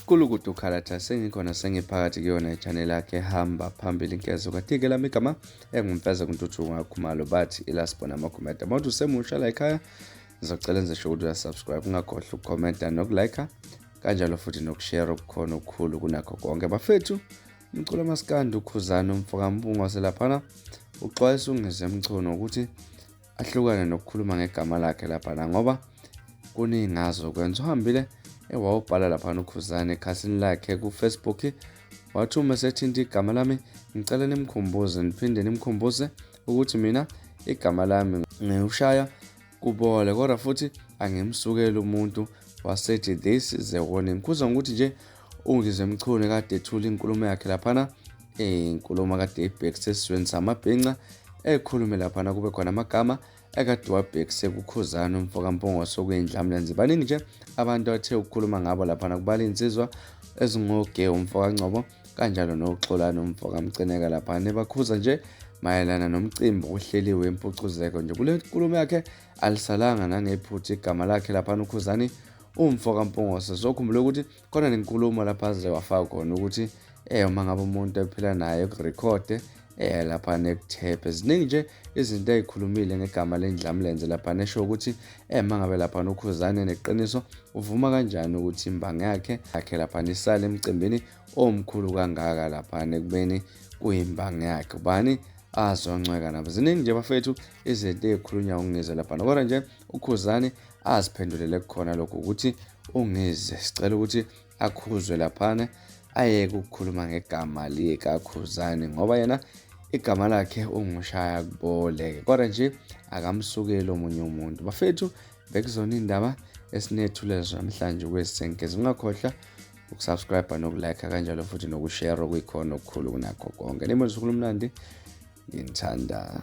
Gulukudu Khalatha sengikhona sengiphakathi kuyona i-channel yakhe hamba phambili inkezo katike lami igama engumfeza kuNtuthuko ngakhumalo bathi ilasibona amakhomenta uma uthi usemusha la ekhaya ngizocela enze sure ukuthi uyasubscribe ungakhohlwa ukukhomenta nokulike kanjalo futhi nokushare okukhona okukhulu kunakho konke bafethu. Umculo maskandi uKhuzani umfokaMpungose laphana uxwayisa uNgizwe Mchunu ukuthi ahlukane nokukhuluma ngegama lakhe laphana ngoba kuningi azokwenza. Uhambile ewawubhala laphana uKhuzani ekhasini lakhe kuFacebook wathi uma sethinta igama lami ngicela nimkhumbuze niphinde nimkhumbuze ukuthi mina igama lami ngiwushaya kubole kodwa futhi angimsukeli umuntu wasethi this is a warning. Khuza ngokuthi nje uNgizwe Mchunu kade ethula inkulumo yakhe laphana, inkulumo kade ibhekise esizweni samabhinca, ekhulume laphana kube khona amagama ekade wabhekise kuKhuzani umfokaMpungose okuyindlamlenze. Baningi nje abantu athe ukukhuluma ngabo laphana, kubala iy'nsizwa ezingoge umfokaNgcobo kanjalo noXolani umfokaMcineka laphana, ebakhuza nje mayelana nomcimbi ohleliwe impucuzeko nje. Kule nkulumo yakhe alisalanga nangephutha igama lakhe laphana uKhuzani umfokaMpungose. Sokhumbula ukuthi khona nenkulumo lapha aze wafaka khona ukuthi uma ngabe umuntu ephila naye kurekhode lapha nekuthephe. Ziningi nje izinto ey'khulumile ngegama lendlamlenze lapha nesho ukuthi uma ngabe lapha uKhuzani neqiniso uvuma kanjani ukuthi imbangi yakhe lapha nisale emcimbini omkhulu kangaka lapha ekubeni kuyimbangi yakhe ubani azoncweka nabo. Ziningi nje bafethu izinto ey'khulunywa uNgizwe lapha, kodwa nje uKhuzani aziphendulele kukhona lokhu ukuthi uNgizwe sicela ukuthi akhuzwe laphana ayeke ukukhuluma ngegama likaKhuzani ngoba yena igama lakhe ungushaya kuboleke, kodwa nje akamsukeli omunye umuntu. Bafethu bekuzona indaba esinethule namhlanje kwezisenkezi. Ungakhohlwa ukusubscribe nokulike kanjalo futhi nokushare okuyikhona okukhulu kunakho konke. Nimona usuku olumnandi, nginithanda.